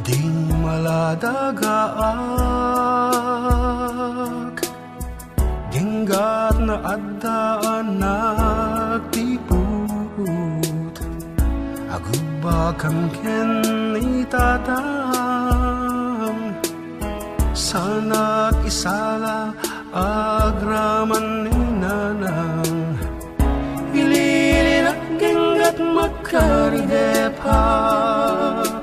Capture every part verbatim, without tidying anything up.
Ding maladagaak, dinggatna adda a nagtiput. Agubbakam ken ni Tatang, saanak isala agraman ni Nanang. Ililinak, dinggat, makaridepak.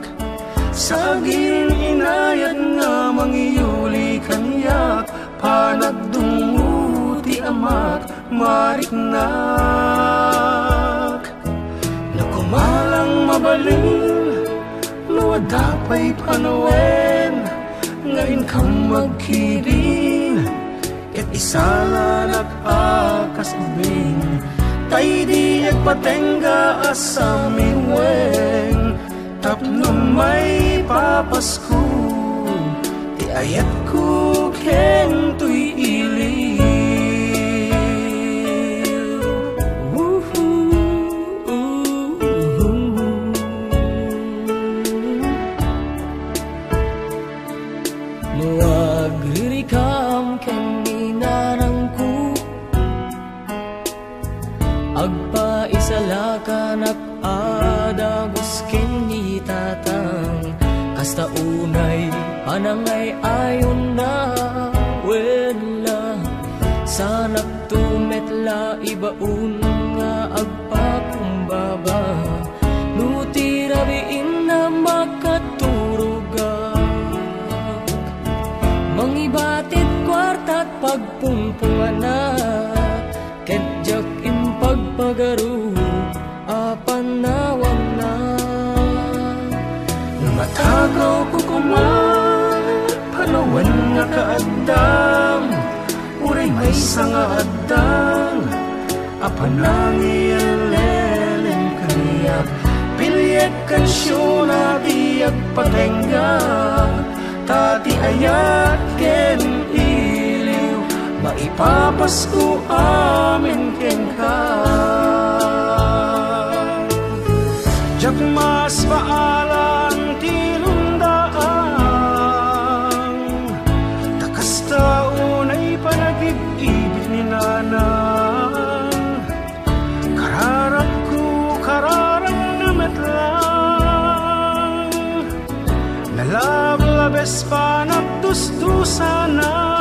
Saging inayat nga mangiyuli kaniak, panagdungngo ti amak mariknak. No kumalang mabalin, no adda pay panawen, nga inkam magkibin, ket isalanak a kasubing, tay di agpatengga a samiweng. Tapno maipapasko ti ayatko ken toy iliw. Woohoo. No agririkam ken ni nanangko, agpaisalakanak a dagus ken ni Tatang, kasta unay panangay-ayonna. Wen la, saanakto met la ibaon nga agpakumbaba. No ti rabiin a makaturogak, mangibatit kuarta pagpungpungana, ket diak impagpagarup a panawanna. No matagawko koma panawen nga kaaddam, uray maysa nga addang a panangilelem kaniak, piliek kansiona ti agpatengga, ta ti ayat ken iliw maipapasko amin kenka. Diak masbaalan ti lundaang, ta kasta unay panagib-ibit ni nanang. Kararagko, kararagna met lang, nalablabes panagdusdusana.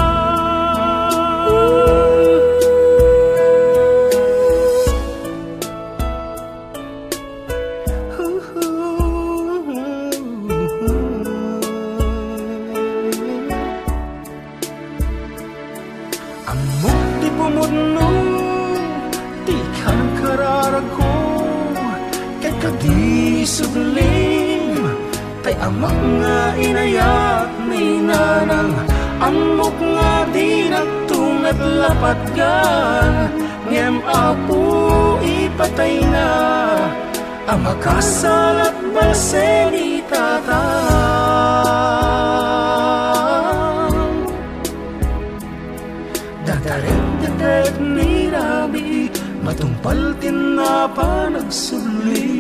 Ammok ti pumudno ti karkararagko, ket kadi sublim, tay amak nga inayat ni nanang. Ammok nga dinakto met la patgan, ngem Apo, ipatayna a makasalat balse ni Tatang. Dadarekdedek ni rabii, matungpal ti napan agsubli.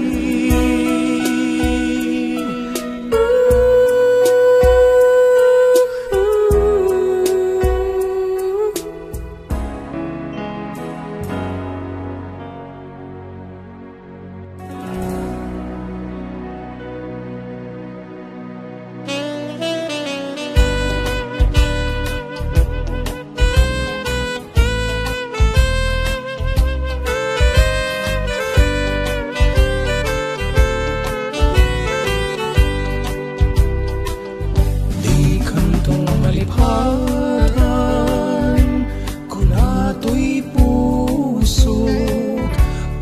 Dikanto malipatan, kuna toy pusok,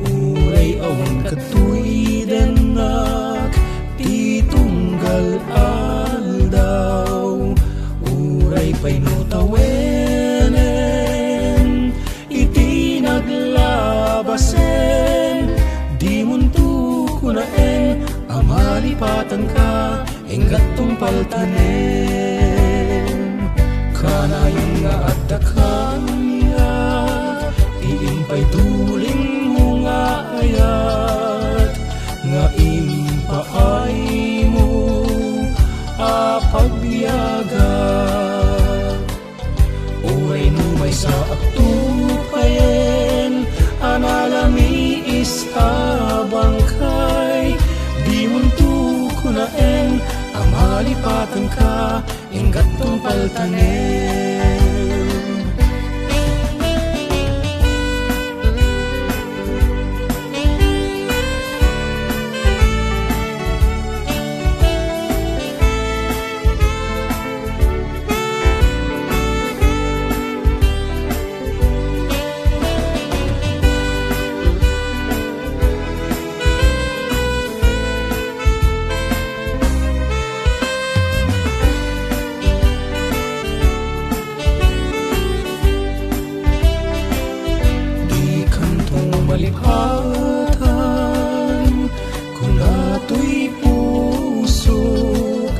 uray awan kadtoy dennak ti tunggal aldaw, uray pay no tawenen iti naglabasen, dimonto kunaen a malipatanka. Ingga't tungpal tanem, kanayon nga adda kaniak ti impaydulingmo nga ayat nga impaaymo Malipatanka, ingga't tungpaltanem. Dikanto malipatan, kuna toy pusok,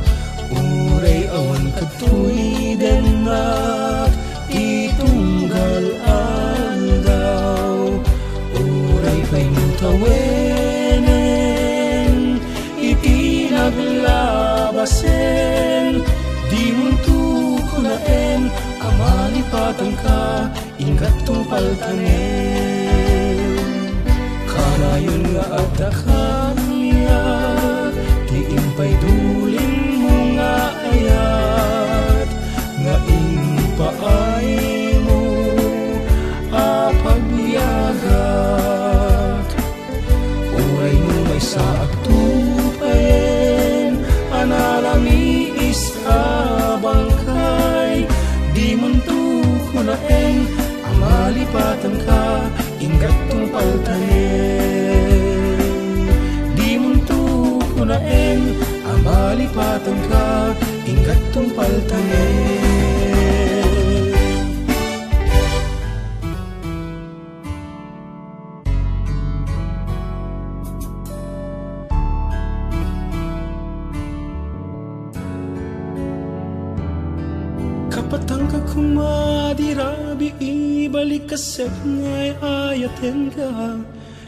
uray awan kadtoy dennak ti tunggal aldaw, uray pay no tawenen iti naglabasen, dimonto kunaen a malipatanka, ingga't tungpaltanem. Kanayon nga adda kaniak ti impaydulingmo nga ayat nga impaaymo a pagbiagak. Uray no maysa agtupayen a nalamiis a bangkay, dimonto kunaen a malipatanka, ingga't tungpaltanem. Dimonto kunaen a malipatanka, ingga't tungpaltanem. Kapatangka koma di rabii, ibalik a siak nga ay-ayatenka.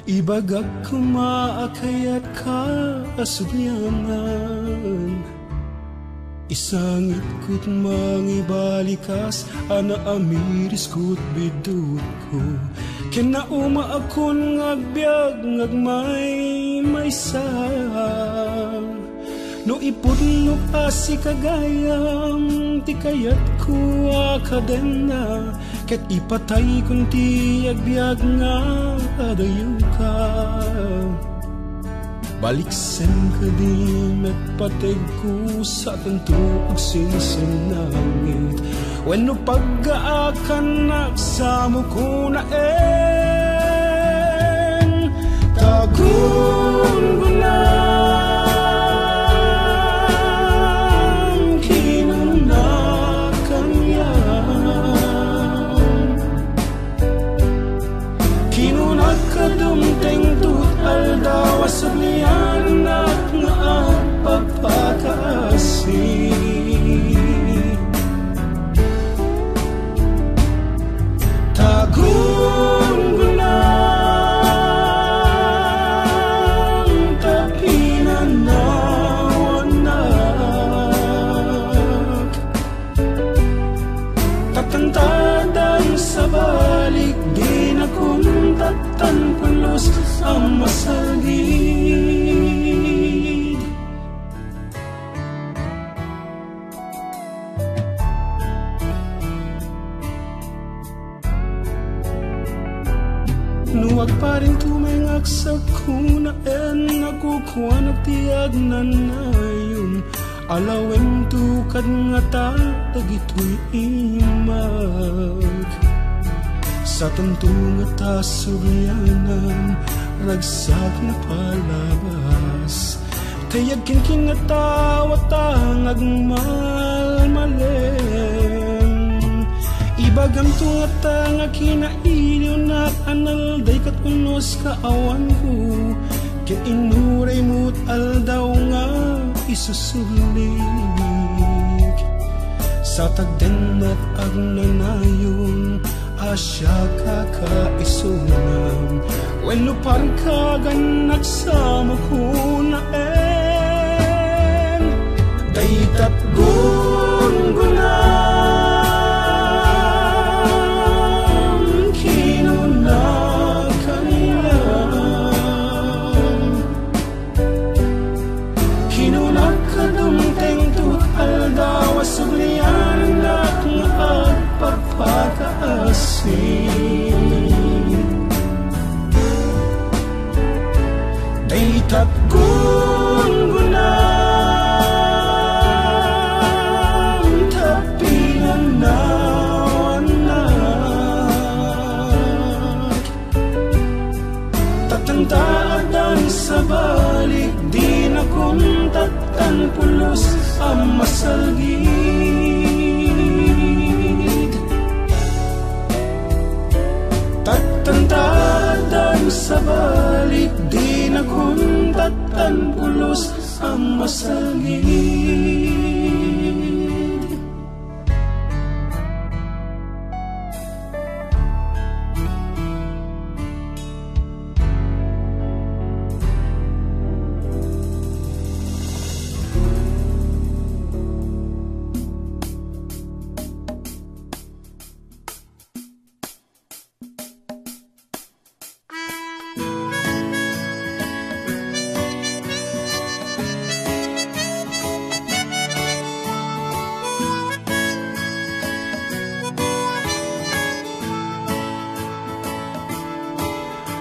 Ibagak koma a kayatka a sublianan. Isangitko ti mangibalikas a naamirisko ti biddutko, ken naumaakon nga agbiag nga agmaymaysa. No ipudnok a sika gayam ti kayatko a kadenna, ket ipataykon ti agbiag nga adayoka. Baliksen kadi met pategko, satanto agsinsennangit wenno paggaakan, agsamok kunaen ta gunggunam. Kinunak kaniak, kinunak a dumtengto ti aldaw a sabliannak nga agpakpakaasi. Ta gunggunam ta pinanawannak. Tatangtadan sabali, dinakon tattan pulos a masalgid. No agparinto may nga agsak kunaen, nakukuanak ti agnanayon. Alawento kad ngata dagitoy imak. Satanto ngata sublianan, ragsak nga palabas. Tay agkinkinngata, watang agmalmalem. Ibagamto ngata nga kinailiwnak a nalday ket unos kaawanko, ket inuraymo ti aldaw nga isusublik. Sa tagdennat agnanayon, a siak a kaisunam, wenno parkagan, agsamok kunaen. Daytat gunggunam, kinunak kaniak. Kinunak a dumtengto Subliannak nga agpagpakaasin. Daytat gunggunam ta pinannawannak. Tattanta addan sabali, dinakon tattan pulos a masalgid. Tattanta addan sabali, dinakon tattan pulos a masalgid.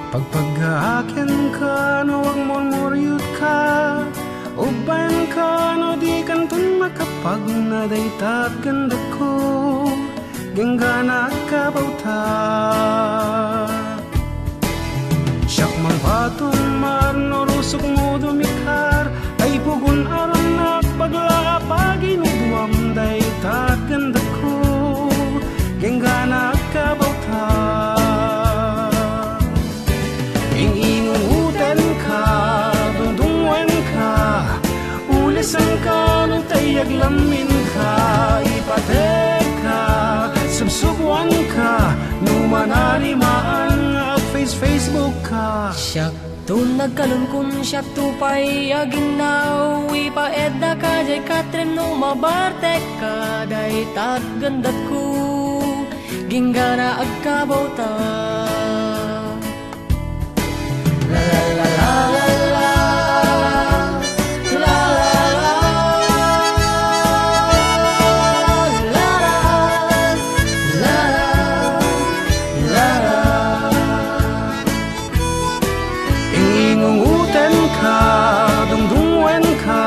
Pagpaggaak kenka no agmurmuryot ka, ubbayan ka no di kanton makapagna dayta a gandetko. Genggana agkabawta. Siak mangpatumar no rusokmo dumikar, ay pugon arannak bagla a paginuduam dayta a gandetko. Genggana agkabawta. Ing-inungotenka, dungdungngoenka, ulesenka no tay aglamminka, ipatekka, subsuboanka, no manarimaan nga ag-face-Facebookka. Siakto nagkalunkon, siakto pay a ginnaw, ipaeddaka diay katrem no mabartekka, dayta a gandetko. Genggana agkabawta. La, la, la. Ingungutenka, dungdungngoenka,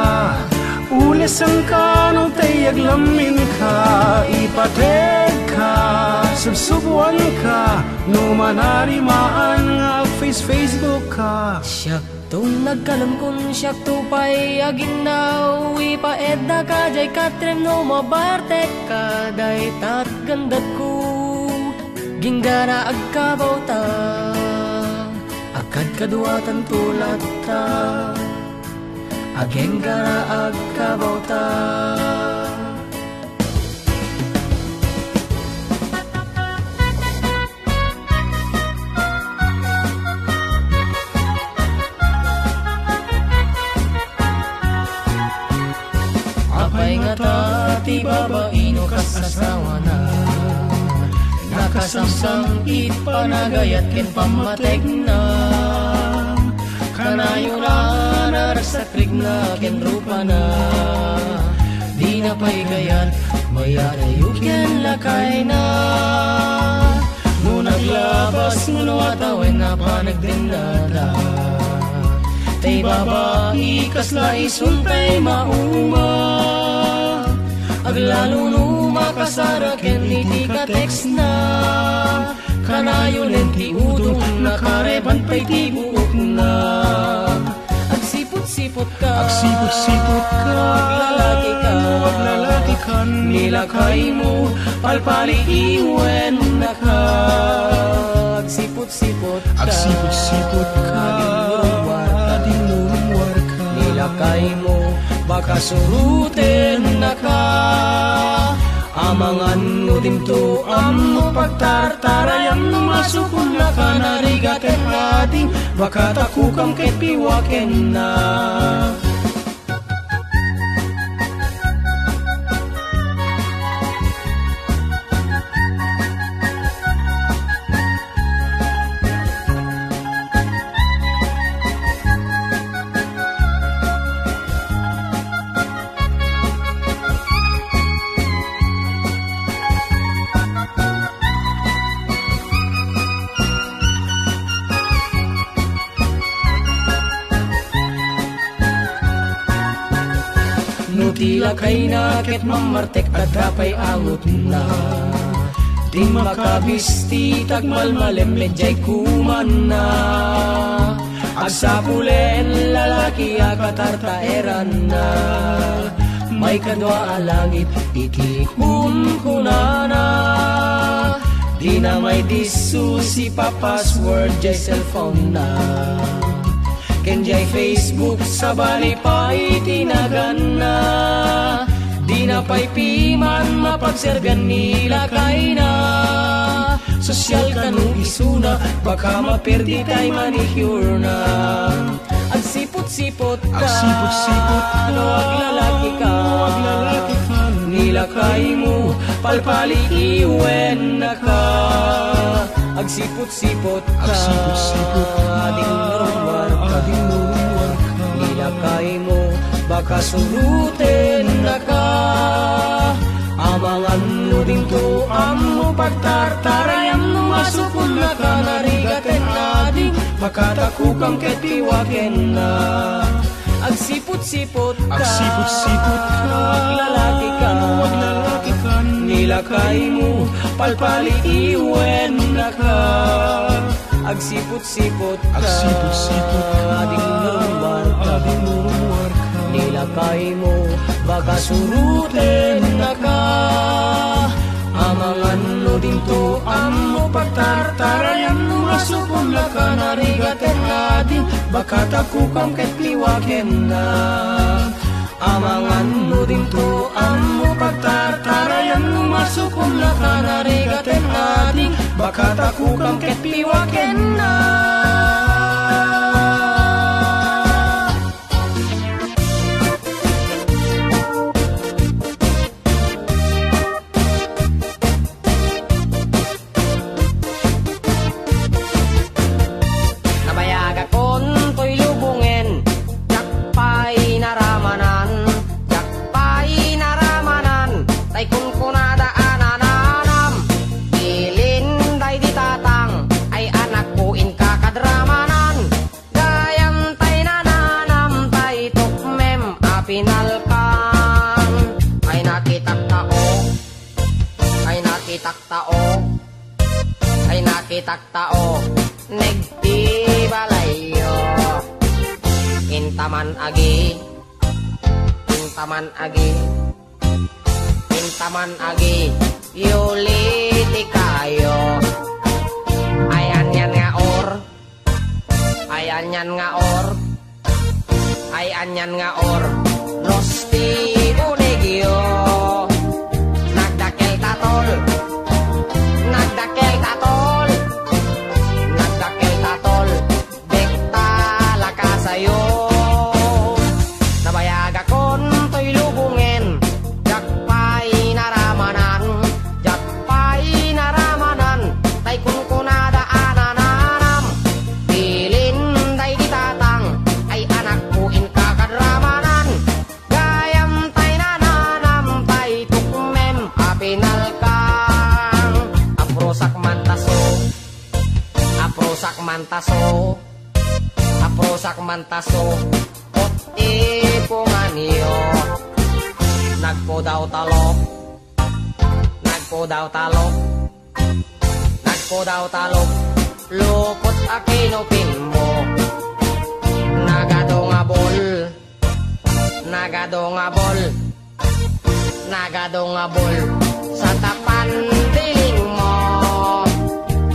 ulesenka no tay aglamminka, ipatekka, subsuboanka, no manarimaan nga ag-face-Facebookka. Siakto nagkalunkon, siakto pay a ginnaw, ipaeddaka diay katrem no mabartekka, dayta a gandetko. Genggana agkabawta. Agkadkaduatanto latta, agenggana agkabawta. Apay ngata ti babai no kas asawana? Nakasamsam iti panagayat ken pammategna. Kanayo la naragsakrigna ken rupana. Dina pay kayat mayatayo ken lakayna. No naglabas, no atawen a panagdennada. Tay babai, kasla isun tay mauma. Aglalo no makasara ken iti katextna. Kanayo len ti udong, nakareban pay ti buokna. Agsiput-siputka. Agsiput-siputka. Aglalakika. Aglalakikan. Ni lakaymo, palpaliiwennaka. Agsiput-siputka. Agsiput-siputka. Dinurumwarka. Dinurumwarka. Ni lakaymo, baka surutennaka. Amangan no dinto ammo pagtartarayam no masukonnaka narigat ket ading baka takukam ket piwakenna. No ti lakayna ket mammartek, adda pay angotna. Din makabisti, tagmalmalem, met diay kumanna. Agsapulen, lalaki a katartaeranna. Maikadua a langit iti kunkunana. Dina maidissusi pa-password diay cellphone-na. Ken diay Facebook, sabali pay ti naganna. Dina pay piman mapagserbian ni lakayna. Sosyal kano isuna, baka maperdi tay manicure-na. Agsipot-sipot ka, agsipot-sipot ka, no aglalaki ka, no aglalaki ka, ni lakaymo, palpaliiw wenna ka. Agsipot-sipot ka, agsipot-sipot ka, ading rummuar ka, ading rummuar ka, ni lakaymo, baka surotenna ka. Amangan no dinto, ammo pagtartarayam, no masukonna ka narigat, ading baka takukam ket piwakenna. Agsipot-sipot ka, agsipot-sipot ka, aglalaki ka, aglalaki ka, ni lakaymo, palpaliiw wenna ka. Agsipot-sipot ka, agsipot-sipot ka, ading rummuar ka, ading rummuar ka, ni lakaymo, baka surotenna ka. Amangan no dinto, ammo pagtartarayam, no masukonna ka narigat, ading baka takukam ket piwakenna. Amangan no dinto, ammo pagtartarayam, no masukonna ka narigat, ading baka takukam ket piwakenna. Nabayagakon toy lubongen, diak pay naramanan, diak pay naramanan, tay kunkunada a nananam. Bilin daydi tatang, ay anakko, inka kad ramanan. Gayam tay nananam, tay tukmem a pinalkang. Ay nakitak tao, ay nakitak tao, ay nakitak tao, nagti balayyo. Intaman agi, intaman agi, intaman agi, yuli ti kayo. Ay anian nga or, ay anian nga or, ay anian nga or, losti unegyo. Nagdakkel tatol, nagdakkel tatol, nagdakkel tatol, dekta lakasayo. Nabayagakon toy lubongen, diak pay naramanan, diak pay naramanan, tay kunkunada a nananam. Bilin daydi tatang, ay anakko, inka kad ramanan. Gayam tay nananam, tay tukmem a pinalkang. Aprusak mantaso, aprusak mantaso, aprusak mantaso, ot ipunganyo. Nagpudaw talok, nagpudaw talok, nagpudaw talok, lupot a kinupingmo. Nagadu nga bol, nagadu nga bol, nagadu nga bol, sa tapan dilingmo.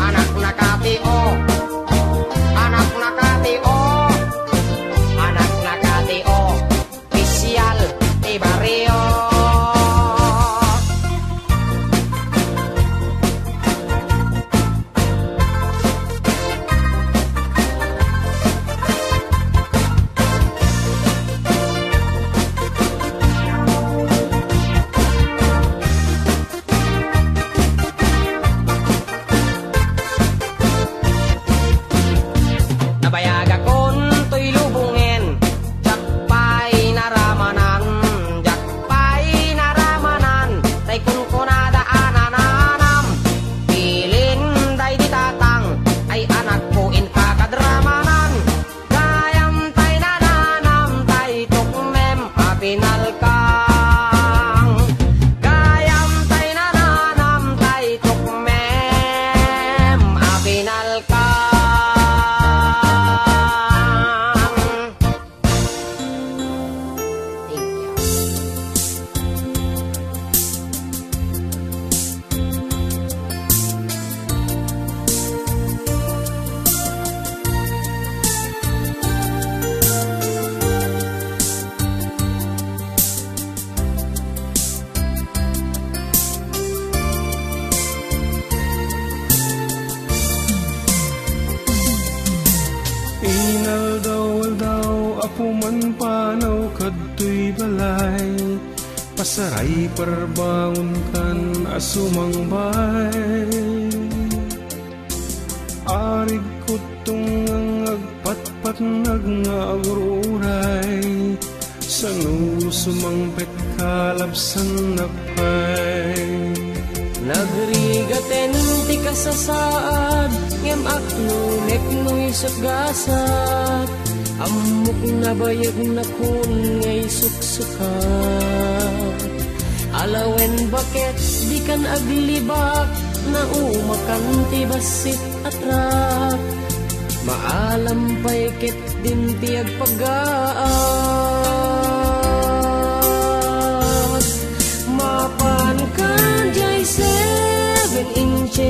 Anak na katio, anak na katio, anak na katio, opisyal ti barrio. Nabayagakon kadtoy balay, pasaray parbangonkan a sumangbay. Arig kuttungngang agpatpatnag nga agur-uray, sano sumangpet kalabsannak pay. Nagrigaten ti kasasaad, ngem aknunek no isut gasat. Ammok nabayag nakun nga isuksukat. Alawen baket dikan aglibak, naumakan ti bassit a truck. Maalam pay ket din ti agpagaas. Mapan kan jay seven inches,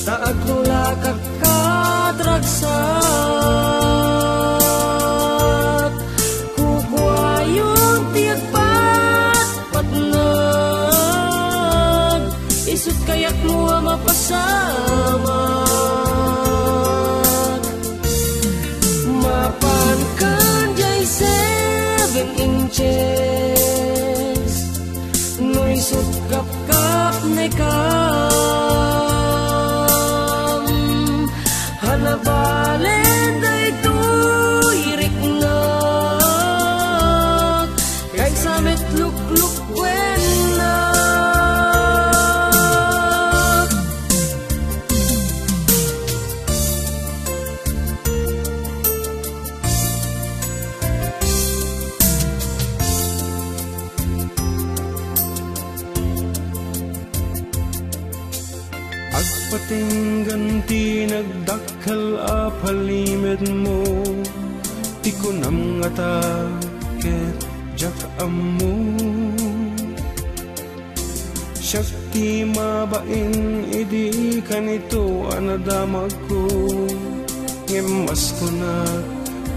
ta agtulakak katragsat. Kukuayon ti agpatpatnag, isut kayatmo a mapasamak. Mapan kan jay seven inches, no isut kapkapnekam, hanabalen daytoy riknak, kaysa met luklukkuennak. Agpatenggan ti nagdakkel a palimedmo, ti kunam ngata ket diak ammo. Siak ti mabain idi kanito a nadamagko, ngem mas kunak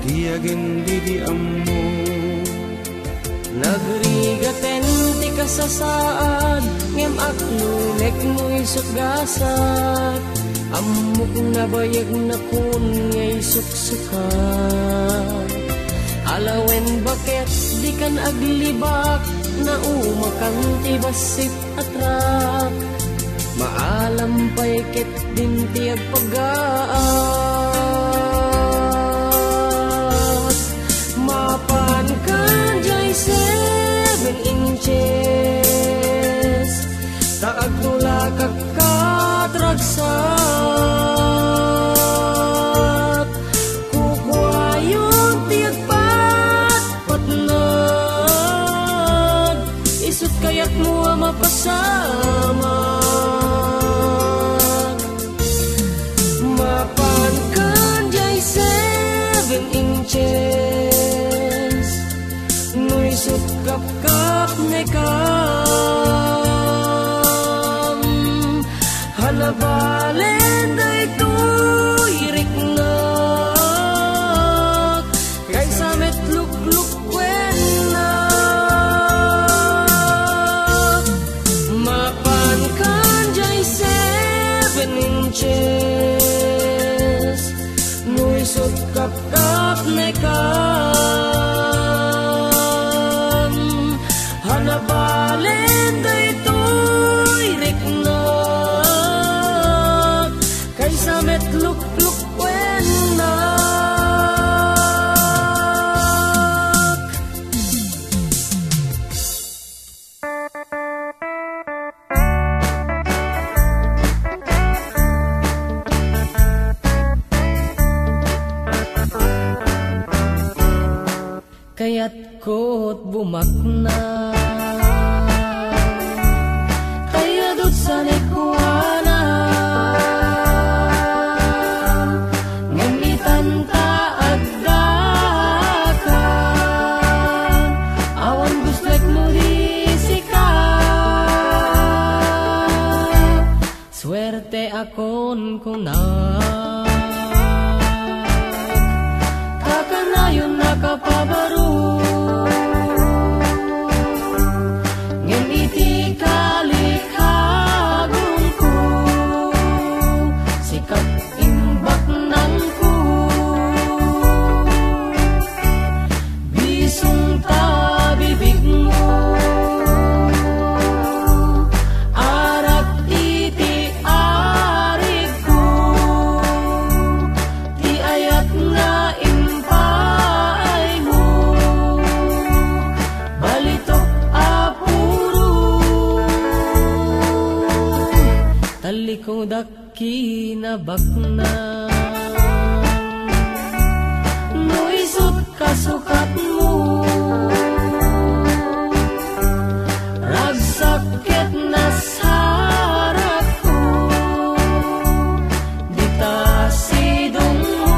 ti agindidi ammo. Nagrigaten ti kasasaad, ngem aknunek no isut gasat. Ammok nabayag nakun nga isuksukat. Alawen baket dikan aglibak, naumakan ti bassit a truck. Maalam pay ket din ti agpagaas. Mapan kan jay seven inches, ta agtulakak katragsat. Kukuayon ti agpatpatnag, isut kayatmo a mapasamak. Mapan kan jay seven inches, no isut kapkapnekam, hanabalen daytoy riknak, kaysa met luklukkuennak. Mapan kan jay seven inches, no isut kapkapnekam, hanabalen daytoy riknak, kaysa met luklukkuennak. Kayatko't bumaknang kayadut sanikuana, ngem itan ta agdaka, awan gustuek no di sika. Suerte akon kuna, kakanayon nakapabaro. Ngem iti kalikagongko, sika imbaknangko. kinabaknang. No isut' kasukatmo, ragsak ket nasarako, dita sidongmo.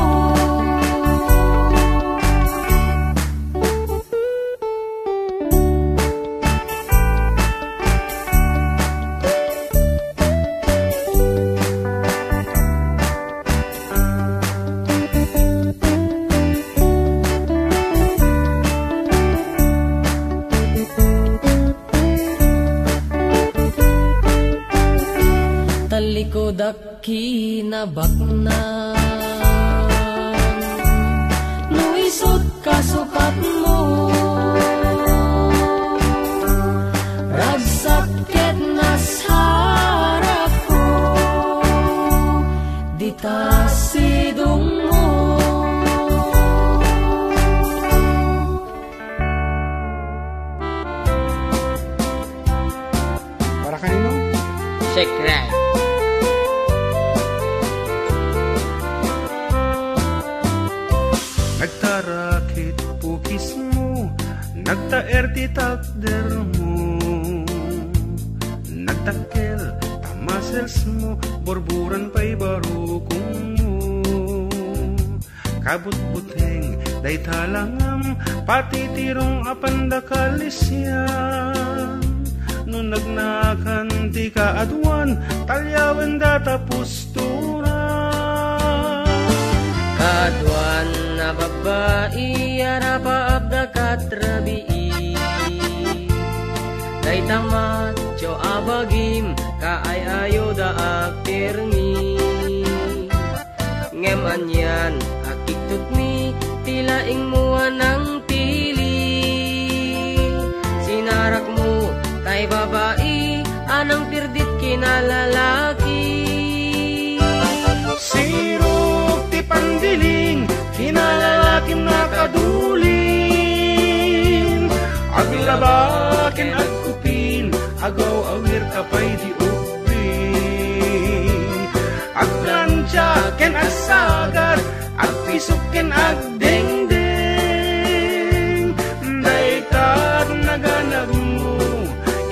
Talikodak kinabaknang. No isut' kasukatmo, ragsak ket nasarako, dita sidongmo. Para kanino? Secret. Nagtarakit pukismo, nagtaer ti takdermo. Nagdakkel ta musclesmo, burburan pay barukongmo. Kabutbuteng dayta langam, patitirong a panda kalisian. No nagnakan ti kaaduan, talyawen data pusturan. Kaaduan a babbai, arapaapda kat rabii. Dayta macho a bagim, kaay-ayoda a pirmi. Ngem anian a kiktutmi ti laingmo a nangpili? Sinarakmo tay babai a nangpirdit kinalalaki. Sirok ti pandiling, kinalalakim nakadulin. Aglaba ken agkupin, agaw-awir ka pay di ubbing. Agplancha ken agsagad, agpisok ken agdengdeng. Dayta naganabmo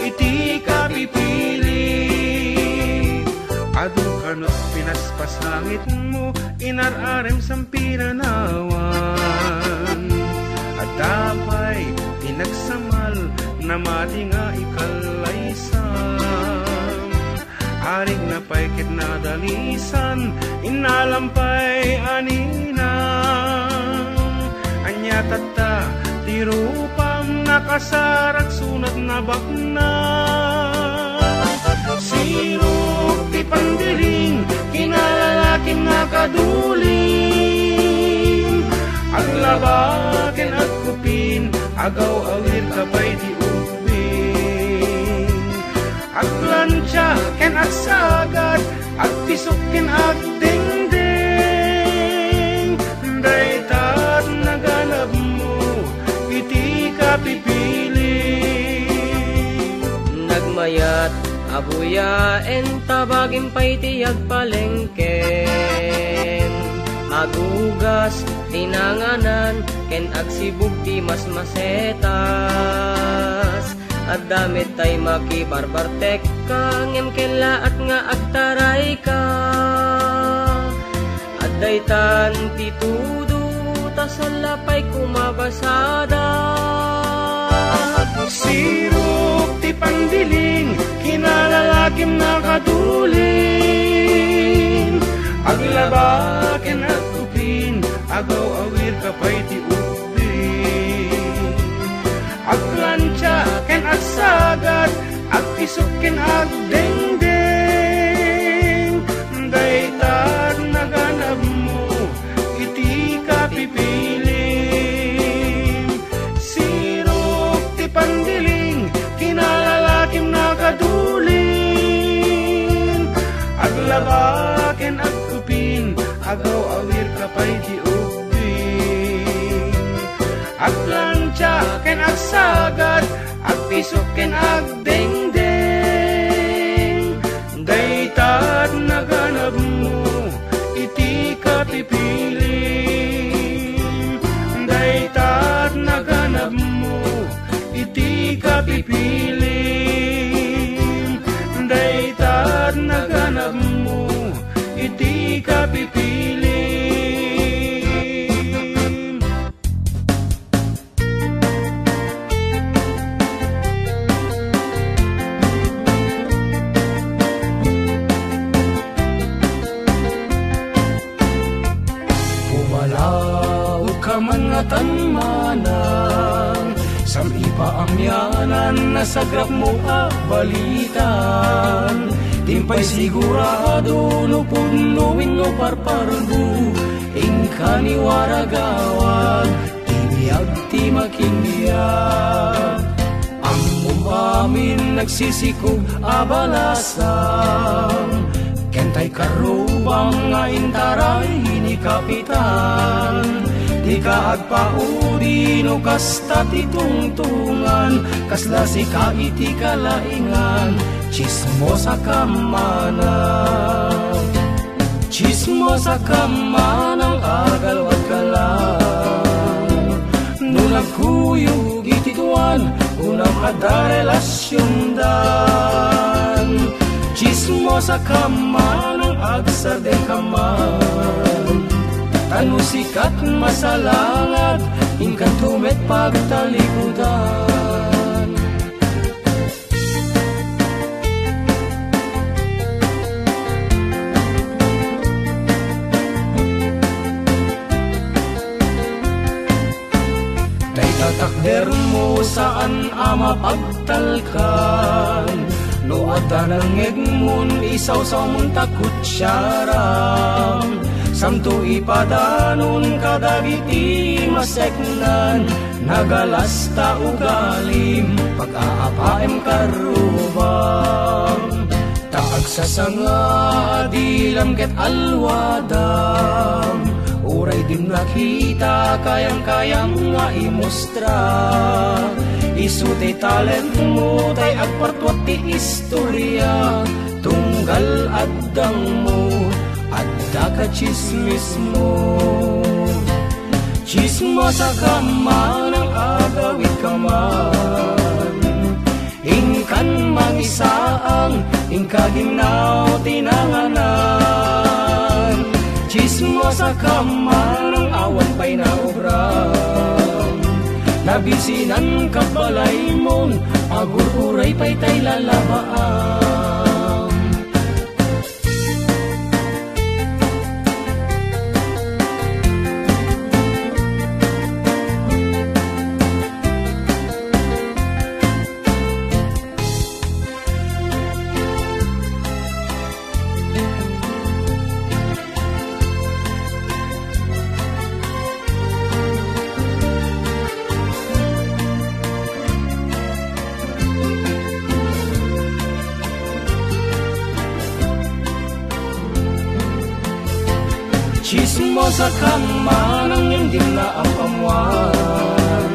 iti kapipili. Adu kano pinaspasangitmo, inar-arem sampinanawan. Adda pay ti nagsamal, namati nga ikallaysan. Arigna pay ket nadalisan, innalam pay a ninang. Ania tatta ti rupam, nakasarak sunat nabaknang. Sirok ti pandiling, kinalalakim nakadulin. Aglaba ken agkupin, agaw-awir ka pay di ubbing. Agplancha ken agsagad, agpisok ken agdengdeng. Dayta naganabmo iti kapipili. Nagmayat a buyaen, ta bagim pay ti agpalengkem. Agugas ti nanganan ken agsibug ti masmasetas. Adda met tay makibarbartekka, ngem kellaat nga agtarayka. Addaytan ti tudo, ta salla pay kumabasada. Sirok ti pandiling, kinalalakim nakadulin. Aglaba ken agkupin, agaw-awir ka pay ti ubbing. Agplancha ken agsagad, agpisok ken agdengdeng. Dayta naganabmo iti kapipilim. Sirok ti pandiling, kinalalakim nakadulin. Aglaba ken agkupin, agaw-awir ka pay ti ubbing. Agplancha ken agsagad, agpisok ken agdengdeng. Dayta ti nagan kapipilim, dayta naganabmo iti kapipilim. Pumalaotka man ngatan manang, sam-ipaamianan nasagrapmo a balitan. Timpay sigurado no pudno wenno parparbo, inka ni waragawag ti biag ti makibiag. Ammom amin nagsisikog a balasang, ken tay karrubam nga intaray ni Kapitan. Dika agpaudi no kasta ti tungtungan, kasla sika iti kalaingan, tsismosa ka manen. Tsismosa ka manang, agalwat ka lang. No nagkuyog iti tuan, kunam adda relasiondan. Tsismosa ka manang, agsardeng ka man. Ta no sikat masalangag, inkanto met pagtalikudan. Dayta takdermo saan a mapagtalkan. No adda nangngegmon, isawsawmon ta kutsiaram. Santo ipadanon kadagiti maseknan, nagalas ta ugalim, pag-aapaem karrubam. Ta agsasanga a dilam ket alwadam, uray dim nakita, kayam-kayam nga imustra. Isu ti talentmo, tay agpartuat ti istoria, tunggal addangmo, adda ka tsismismo. Tsismosa ka manang, agawid ka man. Inkan mangisaang, inka ginnaw ti nanganan. Tsismosa ka manang, awan pay naobram. Nabisinan ka balaymo, agur-uray pay tay lalabaam. Tsismosa ka manang, ngem dim naam-ammoan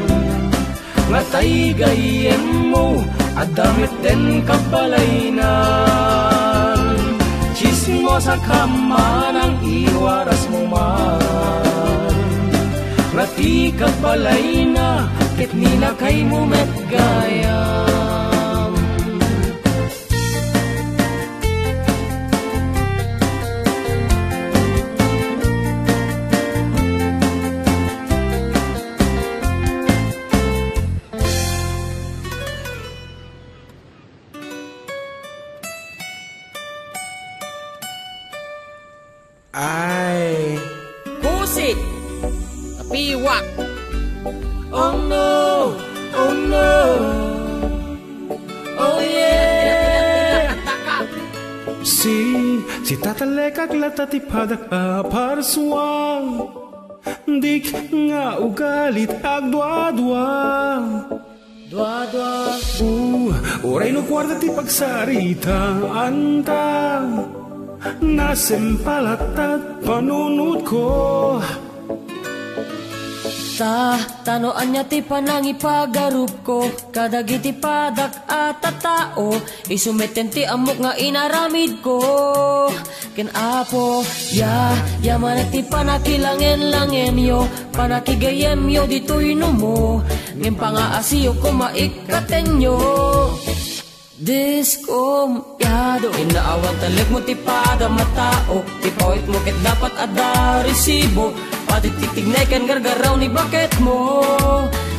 nga tay gayyemmo, adda met den kabalaynan. Tsismosa ka manang, iwarasmo man nga ti kabalayna ket ninakaymo met gayam. Ay. Pusit! Kapiwak! Oh no! Oh no! Oh yeah! Si, si Tata Lekak latta ti padak a parsuang. Dik nga ugalit agdua-dua. Dua-dua. U, uray no kuarta ti pagsaritaanta, nasempalatat panunotko. Ta, ta no ania ti panangipagarupko kadagiti padak a tattao, isu metten ti ammok nga inaramidko. Ken Apo, ya, ya manen ti panakilangen-langenyo, panakigayyemyo ditoy numo, ngem pangaasiyo koma ikkatenyo. Diskompiado. Inna awan talekmo ti padam a tao, ti pawitmo ket dapat adda resibo, pati ti tignay ken gargaraw ni baketmo.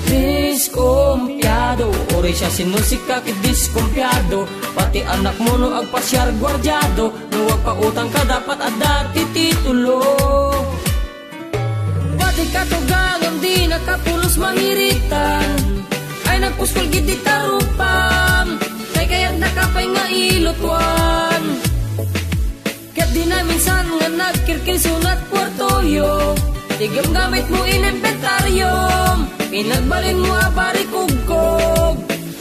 Diskompiado. Uray siasino sika ket diskompiado, pati anakmo no agpasiar guardiado, no agpautangka dapat adda ti titulo. Pati katugangam di nakapulos mahiritan, ay nagpuskol gid di tarupam, kay kayatnaka pay nga ilutuan. Ket di naminsan nga nagkirkirsunat kuartoyo, ti gamgamitmo inimbentariom, pinagbalinmo a barikugkog.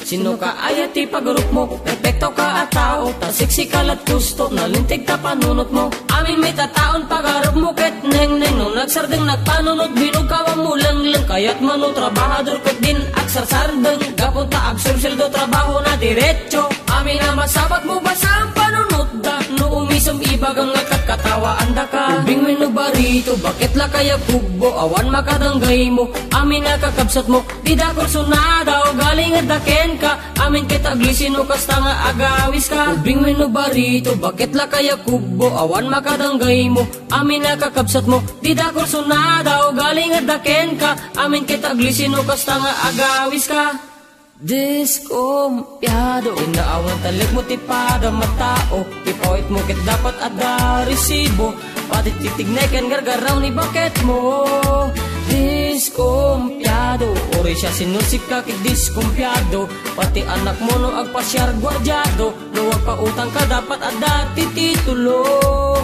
Sino ka aya ti pagarupmo? Perfecto ka a tao, ta siksi ka lat gusto, nalinteg ta panunotmo. Amin met a taon pagarupmo ket nengneng, no nagsardeng nagpanunot, binugkawammo lengleng, kayat mano trabahador ket din agsarsardeng, gapu ta agsursweldo trabaho na diretso. Amin a masabatmo, basta ang panunotda, no umisem ibagam nga katkatawaandaka. Ubing wenno barito, baket la kaya kubbo, awan makadanggaymo, amin a kakabsatmo, Dida kursunada, ugaling adda kenka, amin ket aglisi no kasta nga agawiska. Ubing wenno barito, baket la kaya kubbo, awan makadanggaymo, amin a kakabsatmo. Dida kursunada, ugaling adda kenka, amin ket aglisi no kasta nga agawiska. Diskompiado. Inna awan talekmo ti padam a tao, ti pawitmo ket dapat adda resibo. Pati ti tignay ken gargaraw ni baketmo. Diskompiado. Uray siasino sika ket diskompiado. Pati anakmo no agpasiar guardiado. No agpautangka dapat adda ti titulo.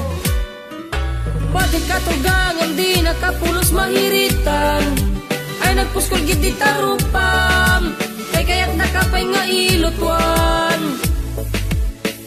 Pati katugangam di nakapulos mahiritan, ay nagpuskol gid di tarupam, kay kayatnaka pay nga ilutuan.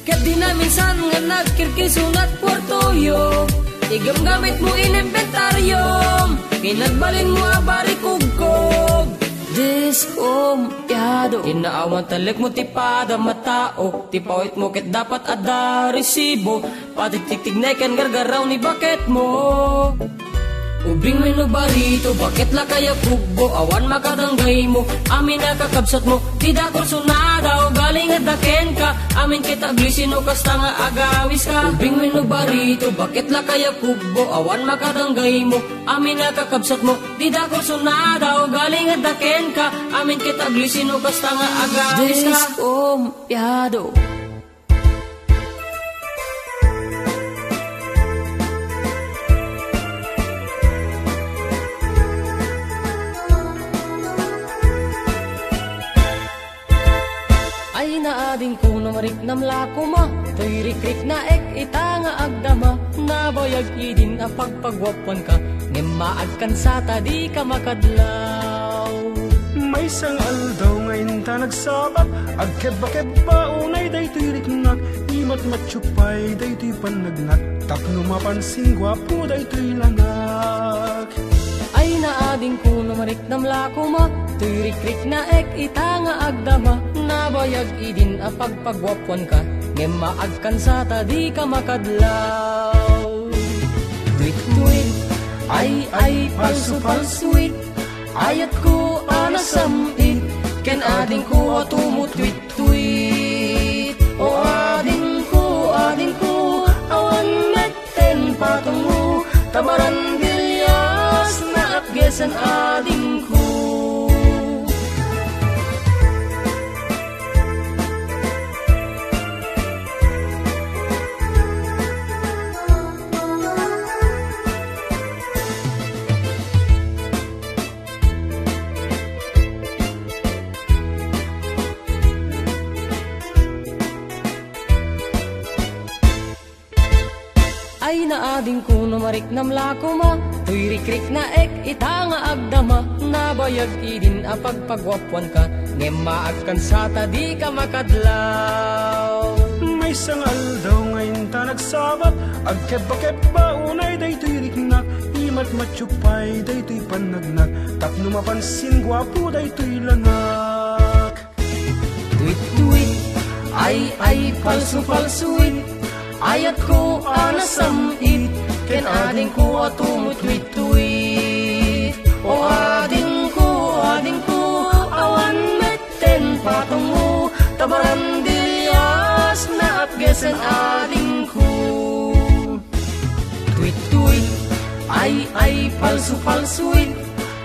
Ket di naminsan nga nagkirkirsunat kuartoyo, ti gamgamitmo inimbentariom, pinagbalinmo a barikugkog. Diskompiado. Inna awan talekmo ti padam a tao, ti pawitmo ket dapat adda resibo, pati ti tignay ken gargaraw ni baketmo. Ubing wenno barito, baket la kaya kubbo, awan makadanggaymo, amin a kakabsatmo, dida kursunada, ugaling adda kenka, amin ket aglisi no kasta nga agawiska. Ubing wenno barito, baket la kaya kubbo, awan makadanggaymo, amin a kakabsatmo, dida kursunada, ugaling adda kenka, amin ket aglisi no kasta nga agawiska. Diskompiado. Ay naadingko no mariknam la koma, toy rikriknaek ita nga agdama, nabayag idin a pagpaguapuanka, ngem maagkan sa ta dika makadlaw. Maysa nga aldaw nga inta nagsabat, agkebba-kebba unay daytoy riknak, imatmatyo pay daytoy pannagnak, tapno mapansin guapo daytoy lanak. Ay naadingko no mariknam la koma, toy rikriknaek ita nga agdama, nabayag idin a pagpaguapuanka, ngem maagkan sa ta dika makadlaw. Tweet, tweet, ay, ay, palso, palso, tweet, ayatko a nasam-it, ken adingko a tumutweet-tweet. O adingko, adingko, awan met ten patungmo, ta barandillas naapgesen adingko. Ay naadingko no mariknam la koma, toy rikriknaek ita nga agdama, nabayag idin a pagpaguapuanka, ngem maagkan sa ta dika makadlaw. Maysa nga aldaw nga inta nagsabat, agkebba-kebba unay daytoy riknak, Matmatyo pay daytoy pannagnak, tapno mapansin guapo daytoy langak. Tweet-tweet, ay, ay, palsu-palsuit. Ayatko a nasam-it, ken adingko a tumutweet-tweet. O adingko, adingko, awan met ten patongmo, ta barandilias naapgesen adingko. Tweet-tweet, ay, ay, palsu-palsuit.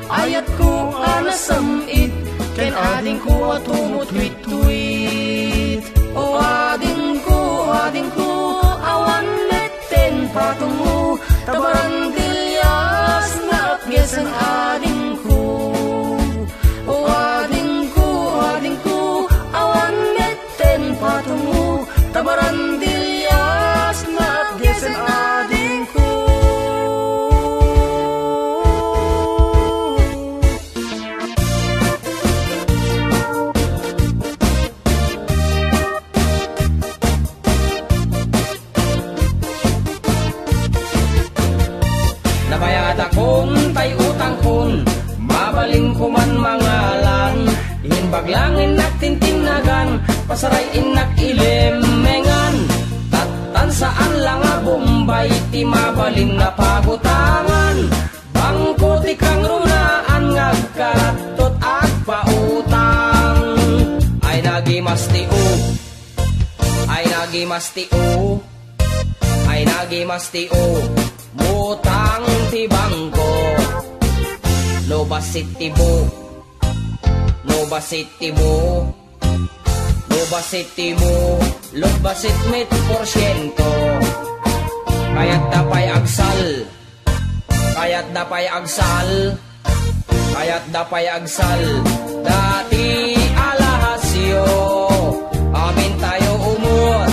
Ayatko a nasam-it, ken adingko a tumutweet-tweet. O adingko, adingko, awan met ten patongmo, ta barandilias naapgesen adingko. O adingko, adingko, awan met ten patongmo, ta barandilias naapgesen adingko. Nabayadakon tay utangkon, mabalinko man mangalan. Imbag lang innak tintinnagan, pasaray innak ilemengan. Tattan saan la nga Bombay ti mabalin a pagutangan. Bangko ti kangrunaan nga agkarattot agpautang. Ay nagimas ti u. Ay nagimas ti u. Ay nagimas ti u. Mutang ti bangko. No bassit ti bu. No bassit ti bu. No bassit ti bu. Lubbasit met porsiento. Kayatda pay agsal. Kayatda pay agsal. Kayatda pay agsal. Dati alahasyo. Amintayo umut.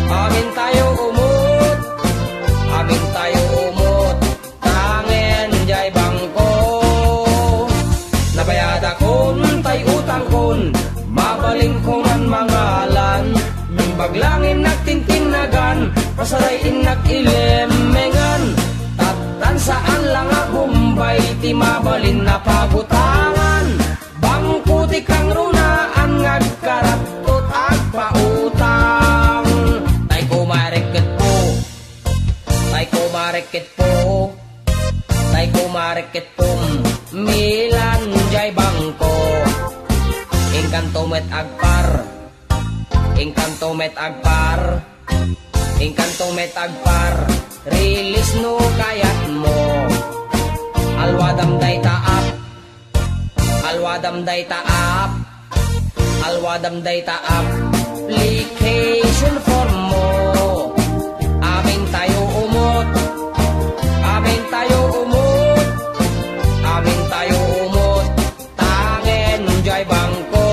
Amintayo umut. Amintayo umut. Tangen jay bangko. Nabayadakon tay utangkon. Mabalinko man mangalan. Imbag lang innak tintinnagan. Pasaray innak ilemengan. Tattan saan la nga Bombay ti mabalin a pagutangan. Bangko ti kangrunaan nga agkarattot agpautang. Tay kumarek ket po. Tay kumarek ket po. Tay kumarek ket pum. Milan jay bangko. Inkanto met agpar. Inkanto met agpar. Inkanto met agpar. Release no kayatmo. Alwadam dayta app. Alwadam dayta app. Alwadam dayta application form mo. Amintayo umut. Amintayo umut. Amintayo umut. Tangen jay bangko.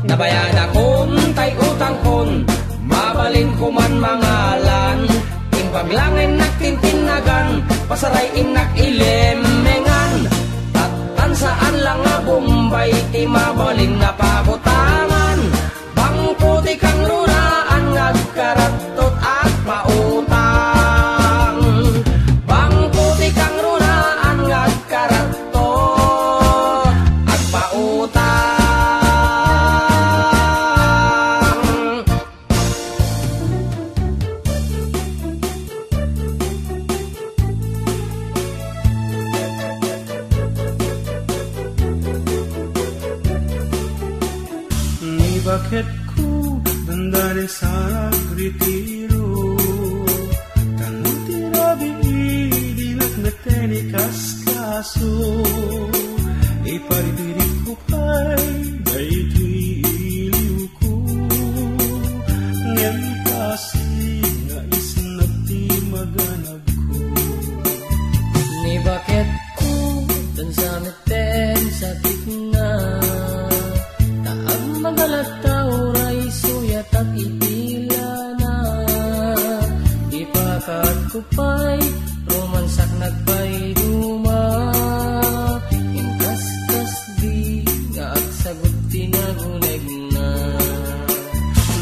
Nabayadakon tay utangkon, mabalinko man mangalan. Imbag lang innak tintinnagan, pasaray innak ilemengan. Tattan saan la nga Bombay ti mabalin a pagutangan. Bangko ti kangrunaan nga agkarattot agpautang. Bangko ti kangrunaan nga agkarattot agpautang. Ni baketko, dandanin sa nagritiro. Tano ti rabii, dinak met inikaskaso. Iparitidikko pay, daytoy iliwko. Ngem pasig nga isnag ti maganagko. Ni baketko, dansa met ten sakitna. Ta agmagalat Pay, romansak nagpayduma, inkaskas di nga agsagut ti nagunegna.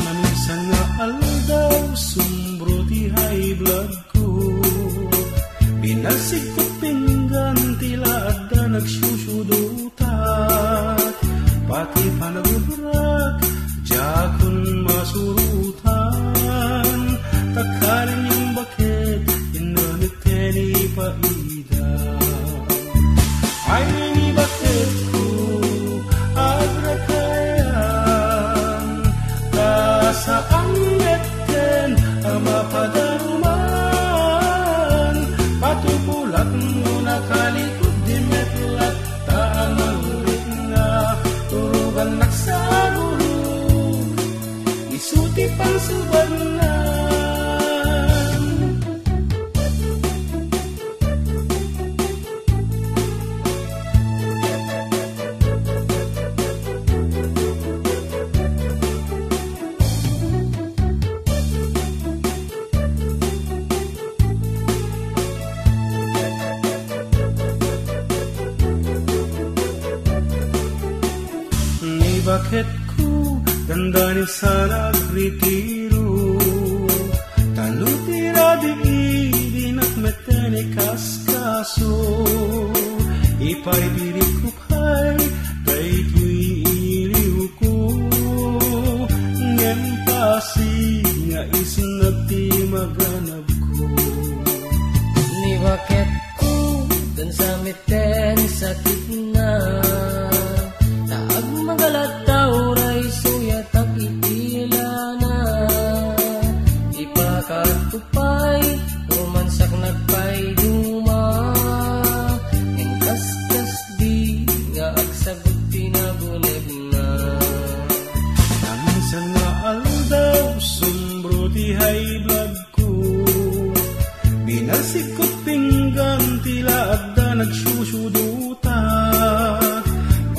Naminsan nga aldaw, sumbro ti high blood ko. Binalsigko pinggan ti la adda nagsusudutak. Pati panagubrak, diakon masurutan. Takkarin yung bakit, inamit ni paida. Ay, ni bakit ko agrakayan, ta saan metten a mapadaruman, patupulak no nakalikod di metlat, ta amang ritna, turugan nagsagurog, isu ti pangsubanna. Ni bakit ko dandanin sa nagritiro, tano ti rabii di nakmeten ikaskaso, iparipiriko pay daytoy iliwko, ngem pasig nga isnag ti maganabko. Ni bakit ko dan sa meten sakitna, ta agmagalat ta uray suyat a kitilana. Ipakatupay, romansak nagpayduma, inkaskas di nga agsagut ti nagunegna. Naminsan nga aldaw, sumbro ti high blood ko. Binalsikko pinggan ti la adda nagsusudutak.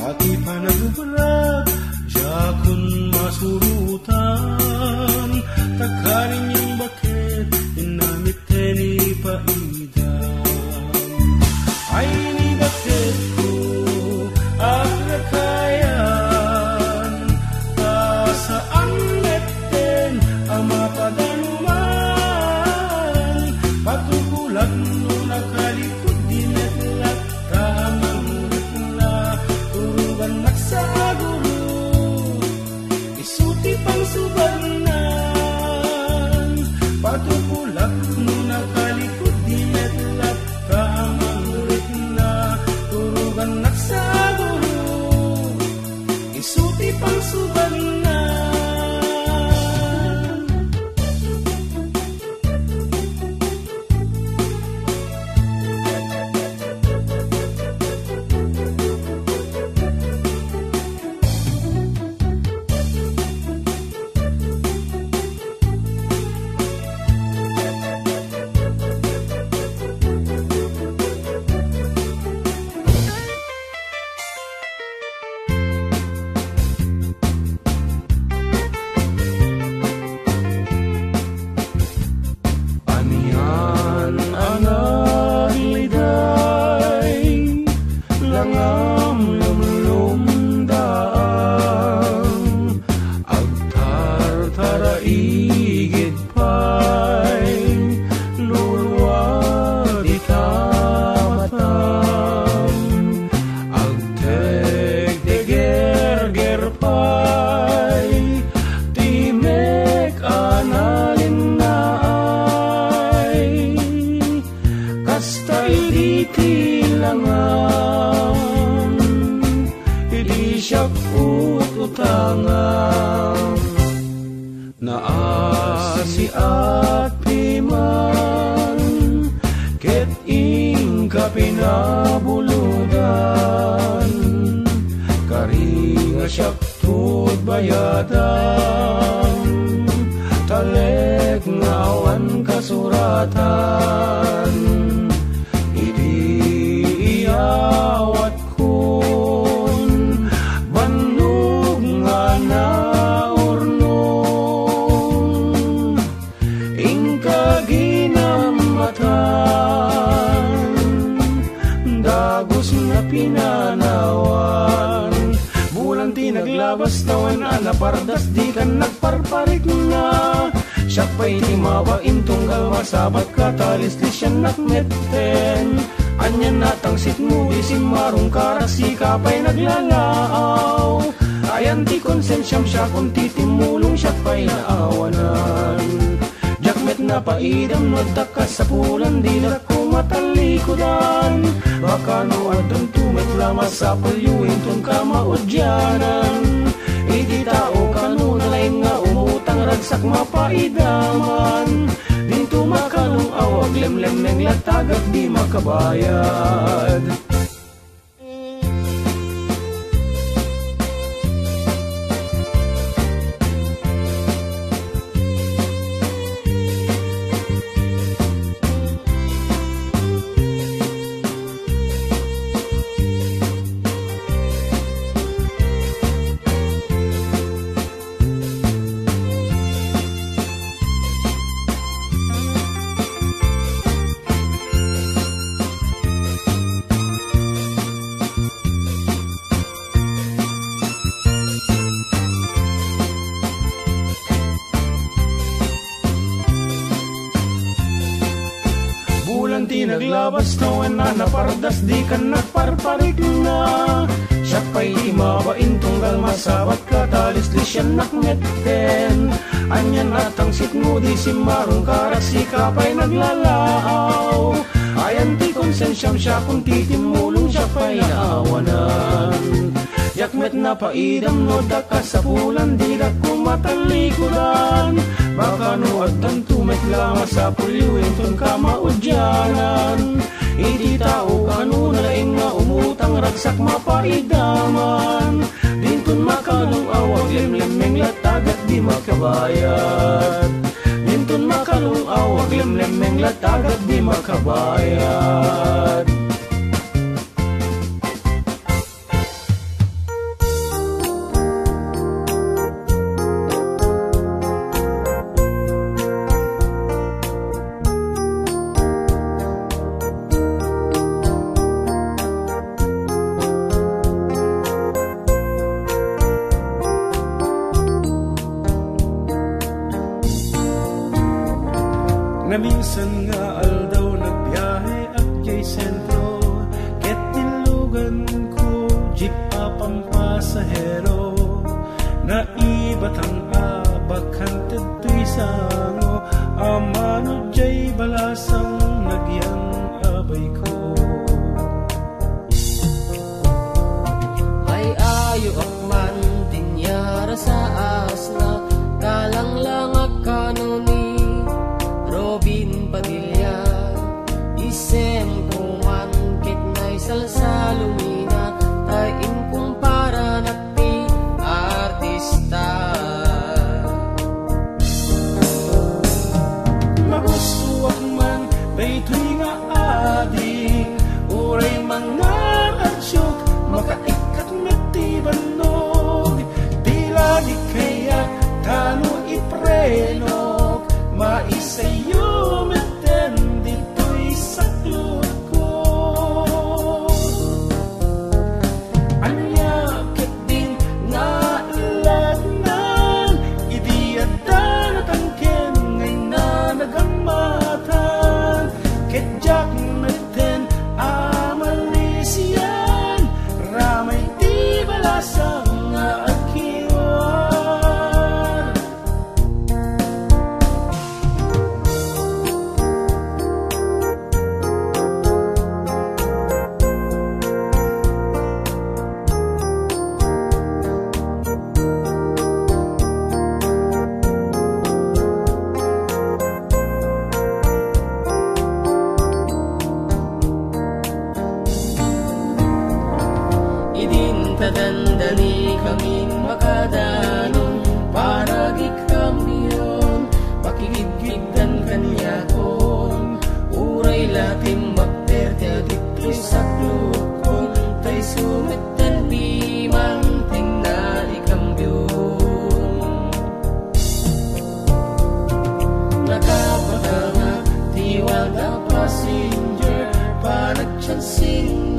Pati panagubrak, diakon masurutan. Takkarin yung bakit, inamit ni paida. Ay, ni bakit ko agrakayan, ta saan metten a mapadanuman, patupulak no nakalikod di metlat, ta amang ritna, turugan nagsagurog, isu ti pangsubanna. Patupulak no nakalikod di metlat, ta amang ritna, turugan nagsagurog, isu ti pangsubanna. Anian a nagliday, langam lumlumdaan, agtartaraigid pay, luluad ita matam, agtegtegerger pay ti mek a nalinnaay. Kasta idi ti langam, idi siak ututangam, naasiak piman, ket inka pinabulogan, kari nga siak tutbayadam, talek nga awan kasuratan. Idi iyawatkon bannog nga naurnong, inka ginammat Pardas dikan nagparparikna. Siak pay ti mabain tunggal masabat ka, talislis siak metten. Ania natangsitmo di simmarong ka, sika pay naglalaaw. Ayan ti konsensiam, siakon ti timmulong, siak pay naawanan. Diak met napaidam no adda kasapulan, didak ko matallikudan. Baka no addanto met la masapulyo, inton ka maudianan. Iti tao kanuna laeng nga umutang, ragsak mapaidaman. Dinto makalung-aw, aglemlemmeng la tagak di makabayad. Bulan ti naglabas, no, wen a napardas, dikan nagparparikna. Siak pay ti mabain tunggal masabat ka, talislis siak metten. Ania natangsitmo di simmarong ka, sika pay naglalaaw. Ayan ti konsensiam, siakon ti timmulong, siak pay naawanan. Diak met napaidam no adda kasapulan, didak ko matallikudan. Baka no addanto met la masapulyo, inton ka maudianan. Iti tao kanuna laeng nga umutang, ragsak mapaidaman. Dinton makalung-aw, aglemlemmeng la tagak di makabayad. Dinton makalung-aw, aglemlemmeng la tagak di makabayad. Naminsan nga aldaw, nagbiahe ak jay sentro, ket tinluganko jeep a pampasahero. Naibatang a bakante toy sango, ammano jay balasang nagyan a bayko. Ay-ayoak man ti inyara sa asna, kalanglangak kano ni Robin Padilla. Isemko man ket naisalsalumina, ta inkumparanak ti artista. Magustoak man daytoy nga ading, uray mangngaradyok, makaikkat met ti bannog. Ti lagik kayat tano iprenok, maisayo metten ditoy saklutko. Ania ketdin nga ellaknan, idi adda natangken nga inna nagammatan, ket diak metten a malisian, ramay ti balasang nga agkiwar. Idin ta dandani kamin makadanon, panagikkamyon, pakigidgiddan kaniakon. Uray la timbakter ti adittoy saklutkon, tay sumetten ti mangtingna ikambyon. Nakapatangak ti wada passenger, panagchansing